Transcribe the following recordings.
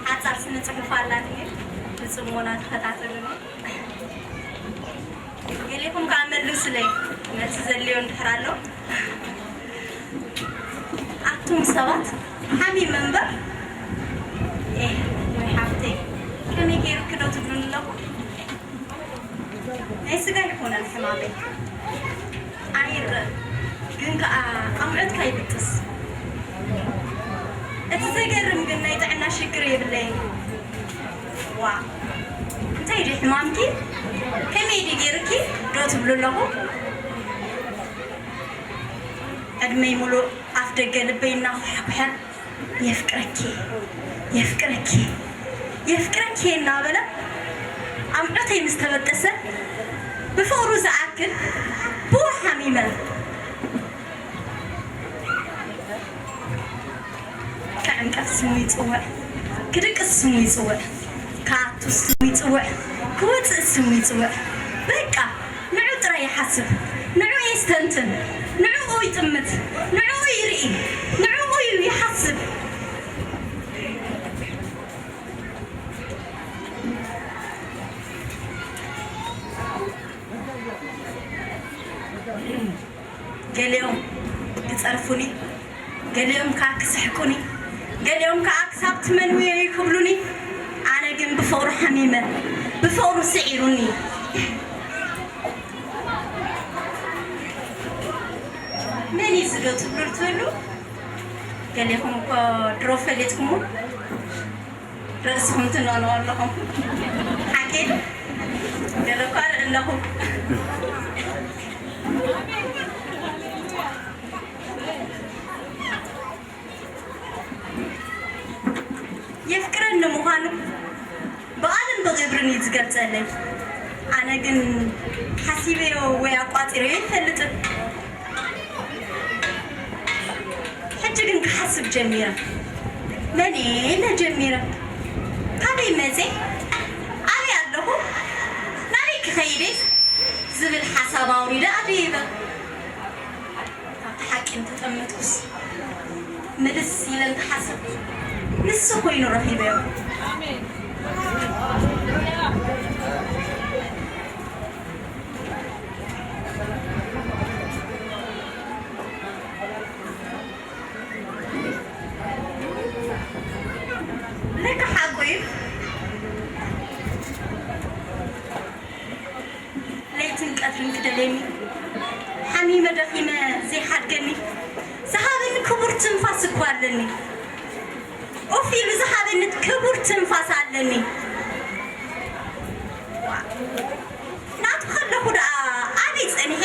ሓጻር ስነ ጽሑፍ ኣላትኒ፣ ብጽሞና ተኸታተሉኒ። ገሌኹም ከኣ መልሱለይ፣ መልሲ ዘድልዮ እንድሕር ኣሎ። ኣቱም ሰባት ሓሚመ እምበር፣ ኤህ፣ ወይ ሓፍተይ፣ ከመይ ገይሩኪ ዶ ትብሉኒ ኣለኹም? ናይ ስጋ ኣይኮነን ሕማመይ፣ ኣይረእ ግን ከኣ ኣምዑትካ ይብጥስ። እቲ ዘገርም ግን ናይ ጥዕና ሽግር የብለይን። ዋ፣ እንታይ ድዩ ሕማምኪ? ከመይ ድዩ ገይሩኪ ዶ ትብሉ ኣለኹም? ዕድመይ ሙሉእ ኣፍ ደገ ልበይ እናኳሕኩሐ፣ "የፍቅረኪ፣ የፍቅረኪ፣ የፍቅረኪ" እናበለ ኣምዑተይ ምስ ተበጠሰ፣ ብፍቕሩ ዝኣክል ብኡ ሓሚመ። ክዕንቀፍ ስሙ ይጽውዕ፣ ክድቅስ ስሙ ይጽውዕ፣ ክኣቱ ስሙ ይጽውዕ፣ ክወጽእ ስሙ ይጽውዕ። በቃ ንዑ ጥራይ ይሓስብ፣ ንዑ የስተንትን፣ ንዕኡ ይጥምት፣ ንዕኡ ይርኢ፣ ንዕኡ ይሓስብ። ገሊኦም ክጸርፉኒ፣ ገሊኦም ከኣ ክስሕቁኒ፣ ገሊኦም ከኣ ክሳብ ትመንውዮ እዩ ክብሉኒ። ኣነ ግን ብፍቕሩ ሓሚመ፣ ብፍቕሩ ስዒሩኒ። መን እዩ እዚ ዶ ትብሉ ትህሉ? ገሌኹም እኮ ድሮ ፈሊጥኩሞ። ርእስኹም ትነንቑ ኣለኹም። ሓቂ ገለ እኳ ርኢ ኣለኹ። የፍቅረኒ ምዃኑ ብቓልን ብግብርን እዩ ዝገልጸለይ። ኣነ ግን ሓሲበዮ ወይ ኣቋጺረዮ ኣይፈልጥን። ሕጂ ግን ክሓስብ ጀሚረ። መን እየ ኢለ ጀሚረ። ካበይ መጼ? ኣበይ ኣለኹ? ናበይ ክኸይድ እየ? ዝብል ሓሳብ ኣውሪደ ኣደይበ። ኣብቲ ሓቂ እንተጠመትኩስ፣ ምልስ ኢለ እንተሓሰብኩ፣ ንሱ ኮይኑ ረኺበዮ። ለካ ሓቁ እዩ። ለይትን ቀትርን ክደልየኒ፣ ሓሚመ ደኺመ ዘይሓድገኒ፣ ዝሃበኒ ክቡር ትንፋስ እኮ ኣለኒ። ኡፍ ኢሉ ዝሃበኒ ክቡር ትንፋስ ኣለኒ። ናቱ ከለኹ ደኣ ኣበይ ጸኒሐ?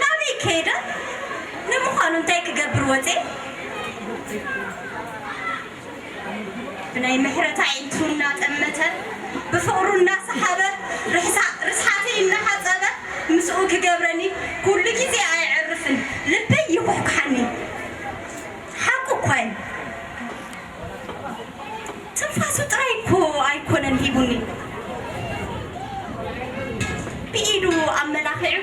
ናበይ ከይደ? ንምዃኑ እንታይ ክገብር ወጼ? ብናይ ምሕረት ኣዒንቱ እናጠመተ፣ ብፍቕሩ እናሰሓበ፣ ርሕሳ-፣ ርስሓተይ እናሓጸበ፣ ምስኡ ክገብረኒ ኩሉ ግዜ ኣየዕርፍን፣ ልበይ ይኹሕኩሓኒ። ሓቁ እኳ እዩ። ትንፋሱ ጥራይ እኮ ኣይኮነን ሂቡኒ። ብኢዱ ኣመላኺዑ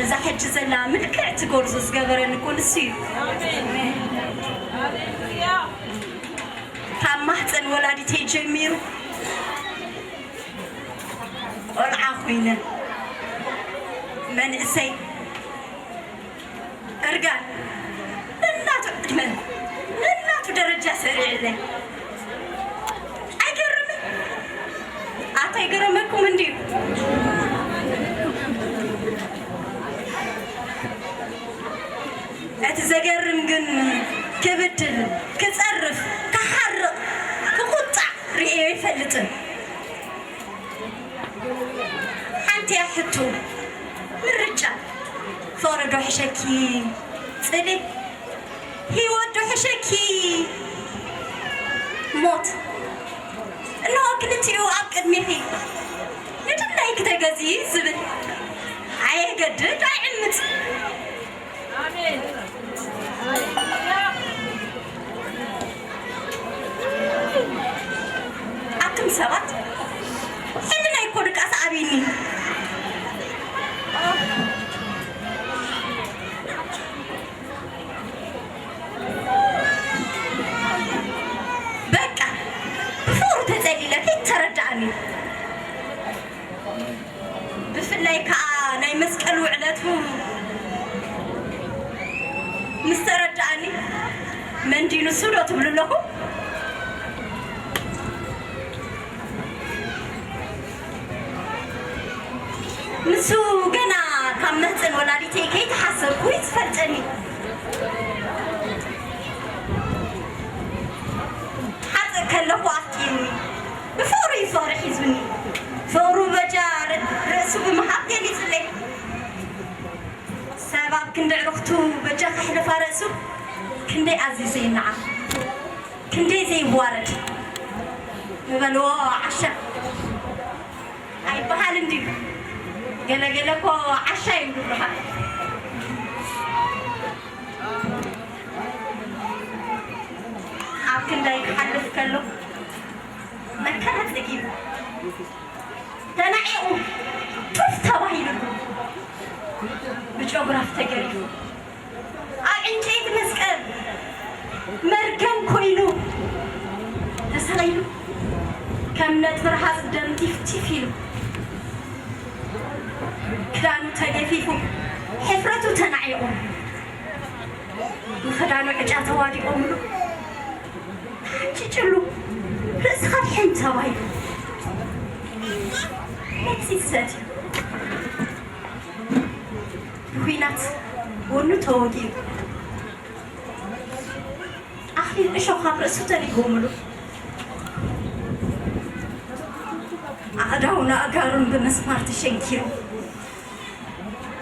እዛ ሕጂ ዘላ ምልክዕቲ ጎርዞ ዝገበረኒ እኮ ንሱ እዩ። ካብ ማህፀን ወላዲተይ ጀሚሩ ቆልዓ ኮይነ መንእሰይ እርጋን ነናቱ ዕድመን ነናቱ ደረጃ ሰሪዕለይ። ኣይገርምን? ኣታ ኣይገረመኩም እንድዩ? እቲ ዘገርም ግን ክብድል፣ ክጸርፍ፣ ክሓርቕ፣ ክቁጣዕ ርእየ ኣይፈልጥን። ሓንቲ እያ ሕቶ፣ ምርጫ። ፍቕሪ ዶ ሕሸኪ ጽልኢ? ህይወት ዶ ሕሸኪ ሞት? እንሆ ክልቲኡ ኣብ ቅድሚኺ። ንድላይኪ ተገዝኢ ዝብል ኣየገድድ ኣይዕምጽ። ኣቱም ሰባት፣ ሕልናይ እኮ ድቃስ ኣብይኒ። ብፍላይ ከዓ ናይ መስቀል ውዕለቱ ምስ ተረድኣኒ፣ መን ድዩ ንሱ ዶ ትብሉ ኣለኹም? ንሱ ገና ካብ መህፀን ወላዲተይ ከይተሓሰብኩ እዩ ዝፈልጠኒ። ሓጥእ ከለኹ ኣፍቂሩኒ፣ ብፍቕሩ እዩ ፍቕሪ ሒዙኒ። ፍቕሩ በጃ ርእሱ ብምሃብ ገሊጹለይ። ሰብ ኣብ ክንዲ ዕርኽቱ በጃ ከሕልፋ ርእሱ ክንደይ ኣዝዩ ዘይነዓቕ፣ ክንደይ ዘይዋረድ ምበልዎ ዓሻ ኣይበሃልን ድዩ? ገለ ገለ እኮ ዓሻ እዩ ዝብሉኻ። ኣብ ክንዳይ ክሓልፍ ከሎ መከራ ጸጊቡ፣ ተናዒቑ፣ ጡፍ ተባሂሉሉ፣ ብጨጉራፍ ተገሪፉ፣ ኣብ ዕንጨይቲ መስቀል መርገም ኮይኑ ተሰቒሉ፣ ከም ነጥቢ ረሃጽ ደም ቲፍቲፍ ኢሉ፣ ክዳኑ ተገፊፉ፣ ሕፍረቱ ተናዒቑ፣ ንኽዳኑ ዕጫ ተዋዲቖምሉ፣ ተሓንጪጭሉ፣ ርእስኻ ድሕን ተባሂሉ፣ ነብሲ ትሰትዩ፣ ብኲናት ጎኑ ተወጊኡ፣ ኣኽሊል እሾኽ ኣብ ርእሱ ተሊጎምሉ፣ ኣእዳውን ኣእጋሩን ብምስማር ተሸንኪሩ፣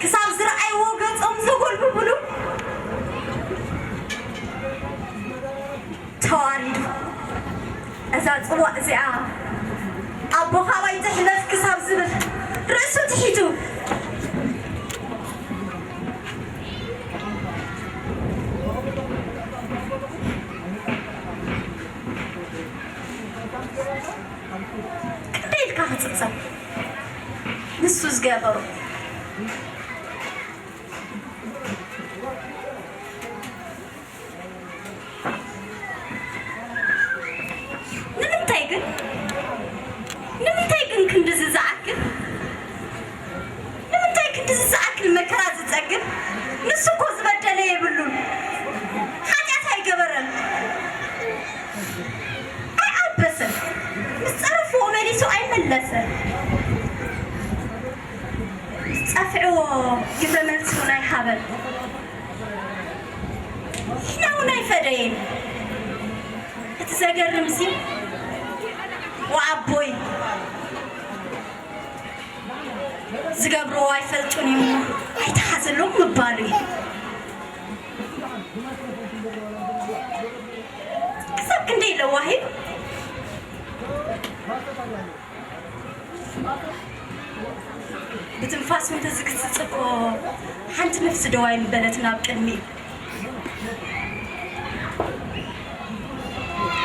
ክሳብ ዝረኣይዎ ገጾም ዘጎልብብሉ፣ ተዋሪዱ፣ እዛ ጽዋእ እዚኣ ኣቦ ካባይ ትሕለፍ ክሳብ ዝብል ርእሱ ትሒቱ፣ ክንደይ ኢልካ ክጽብጸብ ንሱ ዝገበሮ። ንምንታይ ግን? ንምንታይ ግን ክንድዚ ዝኣክል? ንምንታይ ክንድዚ ዝኣክል መከራ ዝጸግብ? ንሱ እኮ ዝበደለ የብሉን። ሓጢኣት ኣይገበረን። ኣይኣበሰን። ምስ ጸረፍዎ መሊሱ ኣይመለሰን። ምስ ጸፍዕዎ ግብረ መልሲ እውን ኣይሃበን። ንሕና እውን ኣይፈደየን። እቲ ዘገርምሲ፣ ወኣቦይ ዝገብርዎ ኣይፈልጡን እዮም፣ ኣይተሓዘሎም ምባሉ እዩ። ክሳብ ክንደይ ለዋህ እዩ። ብትንፋሱ እንተዝግስጽ እኮ ሓንቲ ነፍሲ ደው ኣይምበለትን ኣብ ቅድሚኡ።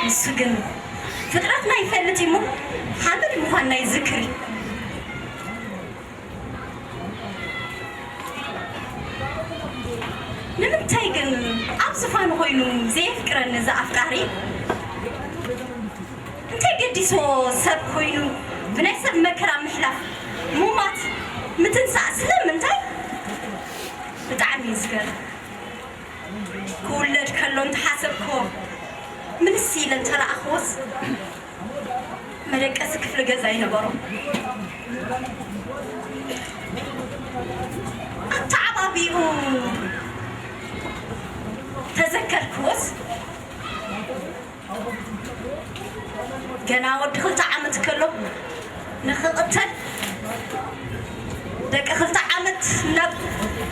ንሱ ግን ፍጥረትና ይፈልጥ እሞ ሓመድ ምዃንና ይዝክር እዩ። ንምንታይ ግን ኣብ ዝፋኑ ኮይኑ ዘየፍቅረኒ እዚ ኣፍቃሪ? እንታይ ገዲስዎ ሰብ ኮይኑ ብናይ ሰብ መከራ ምሕላፍ፣ ሙማት፣ ምትንሳእ ስለምንታይ? ብጣዕሚ እዩ ዝገርም። ክውለድ ከሎ እንተሓሰብክዎ ምልስ ኢለ እንተረኣኽዎስ መደቀሲ ክፍሊ ገዛ ይነበሮ። ኣተዓባቢኡ ተዘከርክዎስ ገና ወዲ ክልተ ዓመት ከሎ ንኽቕተል ደቂ ክልተ ዓመት ናብ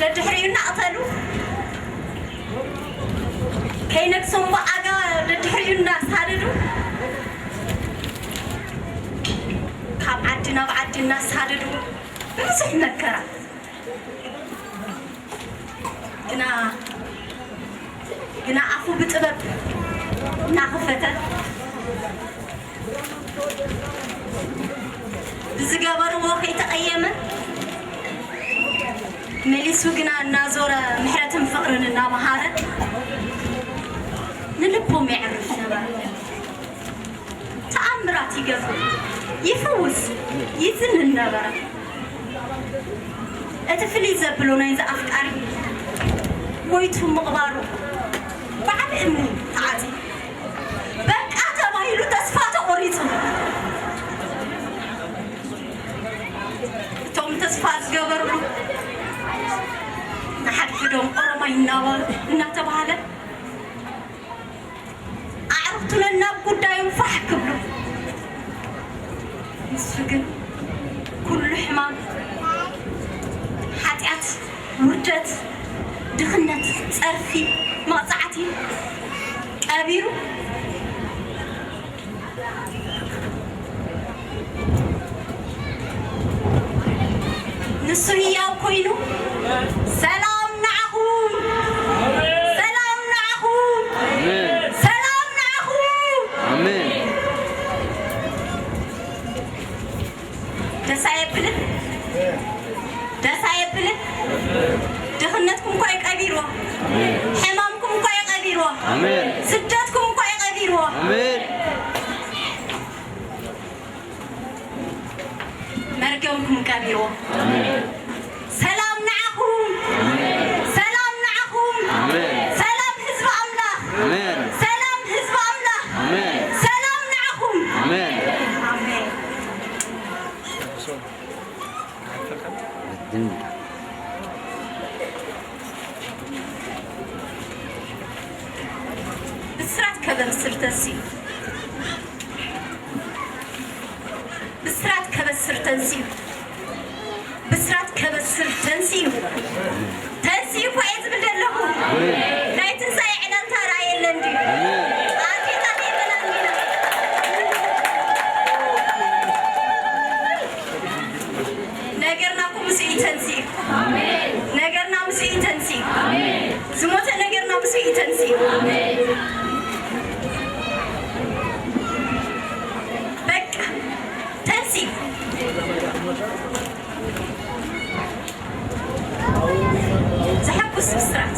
ደድሕሪኡ እናቕተሉ ከይነግሶም ብኣጋ ደድሕሪኡ እናሳደዱ ካብ ዓዲ ናብ ዓዲ እናሳደዱ ብዙሕ መከራ ግና ግና ኣፉ ብጥበብ እናኸፈተ ብዝገበርዎ ከይተቐየመ መሊሱ ግና እናዞረ ምሕረትን ፍቕርን እናመሃረ ንልቦም የዕርፍ ነበረ። ተኣምራት ይገብር። ይፍውስ ይዝንን ነበረ። እቲ ፍልይ ዘብሎ ናይዚ ኣፍቃሪ ሞይቱ ምቕባሩ ብዓቢ እምኒ ተዓጽዩ። በቃ ተባሂሉ ተስፋ ተቖሪጹ። እቶም ተስፋ ዝገበርሉ ንሓድሕዶም ኦሮማይ እናባ-፣ እናተባህለ ኣዕሩኽቱ ነናብ ጉዳዮም ፋሕ ክብሉ፣ ንሱ ግን ኩሉ ሕማም፣ ሓጢኣት፣ ውርደት፣ ድኽነት፣ ጸርፊ፣ መቕጻዕቲ ቀቢሩ፣ ንሱ ህያው ኮይኑ፣ ሰላም ንዓኹም፣ ሰላም ንዓኹም፣ ኣሜን። ሰላም ንዓኹም። ኣሜን። ደስ ኣየብልን? ደስ ኣየብልን? ድኽነትኩም እኳ እዩ ቀቢርዎ። ኣሜን። ሕማምኩም እኳ እዩ ቀቢርዎ። ኣሜን። ስደትኩም እኳ እዩ ቀቢርዎ። ኣሜን። መርገምኩም ቀቢርዎ። ኣሜን። ሰላም ንዓኹም። ኣሜን። ሰላም ንዓኹም። ኣሜን። ሰላም ህዝቢ ኣምላኽ። ኣሜን። ሰላም ህዝቢ ኣምላኽ። ኣሜን። ሰላም ንዓኹም። ኣሜን። ኣሜን። ብስራት ከበስር ተንሲኡ። ብስራት ከበስር ተንሲኡ። ብስራት ከበስር ተንሲኡ። ተንሲኡ እኮ እየ ዝብል ዘለኹ። ናይ ትንሳኤ ዕላልታ ራእየለን ድዩ? ኣሜን። ኣዴታት የብለናን ዲና? ነገርና እኮ ምስኡ እዩ ተንሲኡ። ነገርና ምስኡ እዩ ተንሲኡ። ዝሞተ ነገርና ምስኡ እዩ ተንሲኡ። በቃ ተንሲኡ። ዘሐጉስ ብስራት።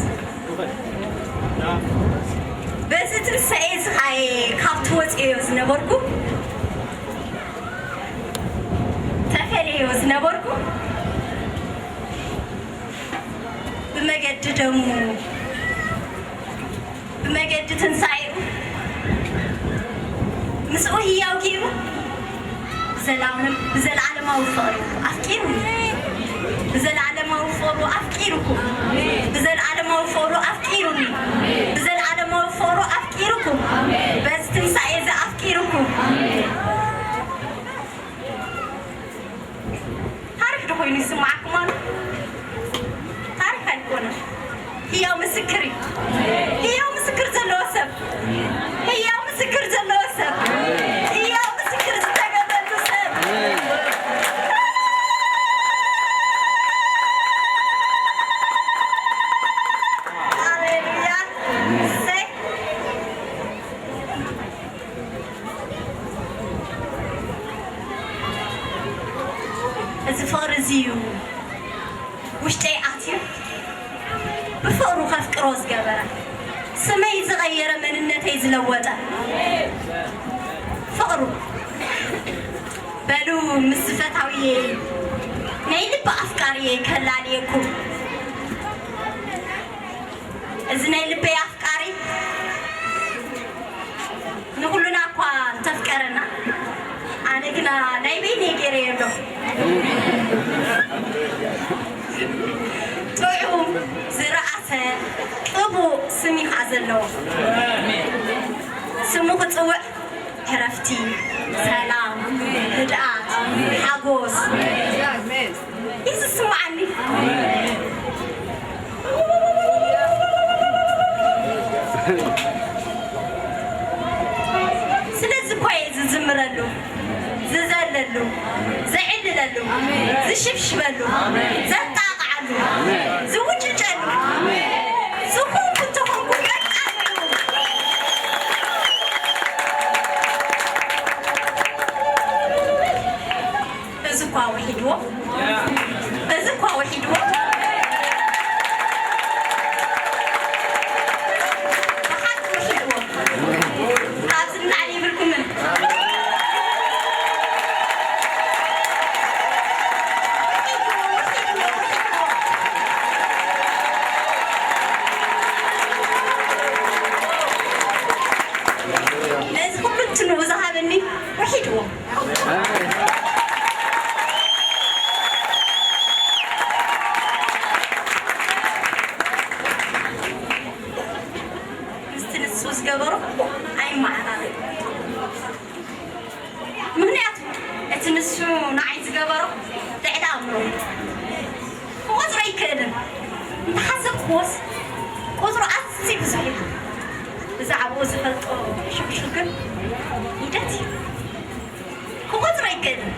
በዚ ትንሳኤ እዚ ኸኣ ካብቲ ወፂኤዮ ዝነበርኩ፣ ተፈልየዮ ዝነበርኩ፣ ብመገዲ ደሙ፣ ብመገዲ ትንሳኤኡ፣ ምስኡ ህያው ገይሩ፣ ብዘላለም-፣ ብዘለዓለማዊ ፍቕሪ ኣፍቂሩኒ። ብዘለዓለማዊ ፍቕሩ ኣፍቂሩኩም። ብዘለዓለማዊ ፍቕሩ ኣፍቂሩኒ። ብዘለዓለማዊ ፍቕሩ ኣፍቂሩኩም። በዚ ትንሳኤ እዚ ኣፍቂሩኩም። ታሪኽ ዶ ኮይኑ ይስማዓኩም ኣሎ? ታሪኽ ኣይኮነን። ህያው ምስክር እዩ። ህያው ምስክር ዘለዎ ሰብ። ህያው ምስክር ዘለዎ ሰብ። ህያው ምስክር ዝተገብረሉ ሰብ። ሃሌሉያ። እሰይ። እዚ ፍቕሪ እዚ እዩ ውሽጠይ ኣትዩ ብፍቕሩ ከፍቅሮ ዝገበረ፣ ስመይ ዝቐየረ፣ መንነተይ ዝለወጠ ፍቕሩ። በሉ ምስ ፈታውየይ ናይ ልቢ ኣፍቃሪየይ ከላልየኩም። እዚ ናይ ልበይ ኣፍቃሪ ንኹሉና እኳ እንተፍቀረና፣ ኣነ ግና ናይ በይነይ ገይረዮ ኣለኹ። ጥዑም ዝረኣሰ ቅቡእ ስም እዩ ከዓ ዘለዎ። ስሙ ክፅውዕ ዕረፍቲ፣ ሰላም፣ ህድኣት፣ ሓጎስ እዩ ዝስምዓኒ። ስለዚ እኮ እየ ዝዝምረሉ፣ ዝዘለሉ፣ ዝዕልለሉ፣ ዝሽብሽበሉ፣ ዘጣቕዓሉ፣ ዝውጭጨሉ። ዝኾንኩ እንተኾንኩ በቃ እዩ። እዚ እኳ ውሒድዎ፣ እዚ እኳ ውሒድዎ፣ ብሓቂ ውሒድዎ። ካብዚ ንላዕሊ ይብልኩምን። ገበሮ ኣይመዓራረይ። ምኽንያቱ እቲ ንሱ ንዓይ ዝገበሮ ልዕሊ ኣእምሮ ክቆጽሮ ኣይክእልን። እንተሓሰብክዎስ ቁጽሩ ኣዝዩ ብዙሕ እዩ። ብዛዕባኡ ዝፈልጦ ሽግሽግ ግን ሂደት እዩ። ክቆጽሮ ኣይክእልን።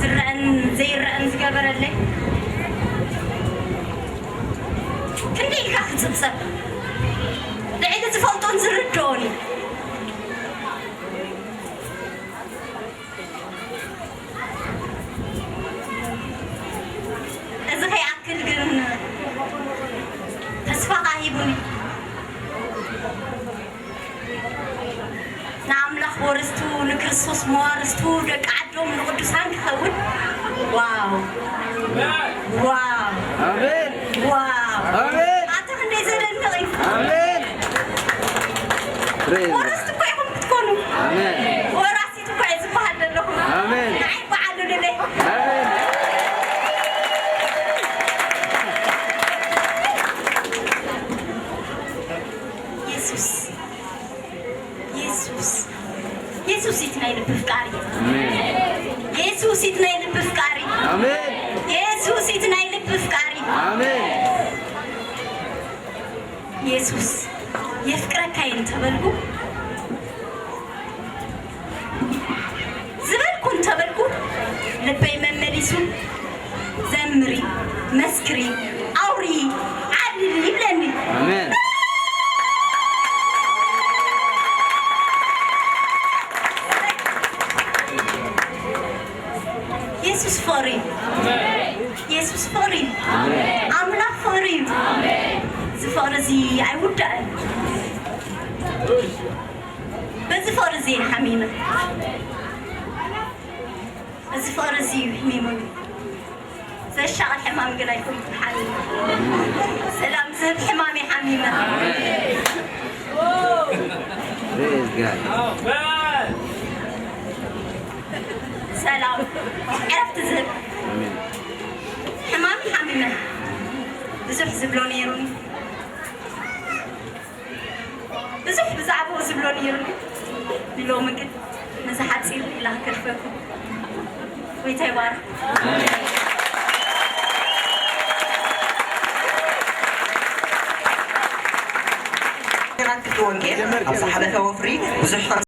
ዝረአን ዘይረአን ዝገበረለይ ክንደይ ኢልካ ክጽብጸብ? ልዕሊ ዝፈልጦን ዝርድኦን እዩ። እዚ ከይኣክል ግን ተስፋ ሂቡኒ። ንኣምላኽ ወርስቱ፣ ንክርስቶስ መዋርስቱ፣ ደቂ ዓዶም ንቅዱሳን ክኸውን። ዋው! ዋው! ኣሜን። ዋው! ኣሜን። ኣታ ክንደይ ዘደንቕ እዩ። ኣሜን። ፕሬዝ ወረስቲ እኮ ኢኹም ክትኮኑ። ኣሜን። ወራሲት እኮ እየ ዝበሃል ዘለኹ። ኣሜን። ንዓይ በዓሉልለይ። ኣሜን። የሱስ፣ የሱስ፣ የሱስ እቲ ናይ ልቢ ፍቃሪ። ኣሜን። የሱስ እቲ ናይ ልቢ ፍቃሪ። ኣሜን። የሱስ እቲ ናይ ልቢ ፍቃሪ። ኣሜን። የሱስ የፍቅረካ እየ እንተበልኩ፣ ዝበልኩ እንተበልኩ፣ ልበይ መመሊሱ፣ ዘምሪ፣ መስክሪ፣ ኣውሪ፣ ዓልሊ ይብለኒ። ኣሜን። የሱስ ፍቕሪ እዩ። የሱስ ፍቕሪ እዩ። ኣምላኽ ፍቕሪ እዩ። እዚ ፍቕሪ እዚ ኣይውዳእን። በዚ ፍቕሪ እዚ እየ ሓሚመ። እዚ ፍቕሪ እዚ እዩ ሕሚሙኒ። ዘሻቕል ሕማም ግን ኣይኮንኩን ሓሚመ። ሰላም ዝህብ ሕማም እየ ሓሚመ። Praise God. ሰላም ዕረፍቲ ዝህብ ሕማም ሓሚመ። ብዙሕ ዝብሎ ነይሩኒ። ብዙሕ ብዛዕባኡ ዝብሎ ነይሩኒ። ንሎሚ ግን ነዚ ሓጺር ኢላ ክገድፈኩም። ጎይታ ይባርክ። ወንጌል ኣብ ዝሓለፈ ወፍሪ ብዙሕ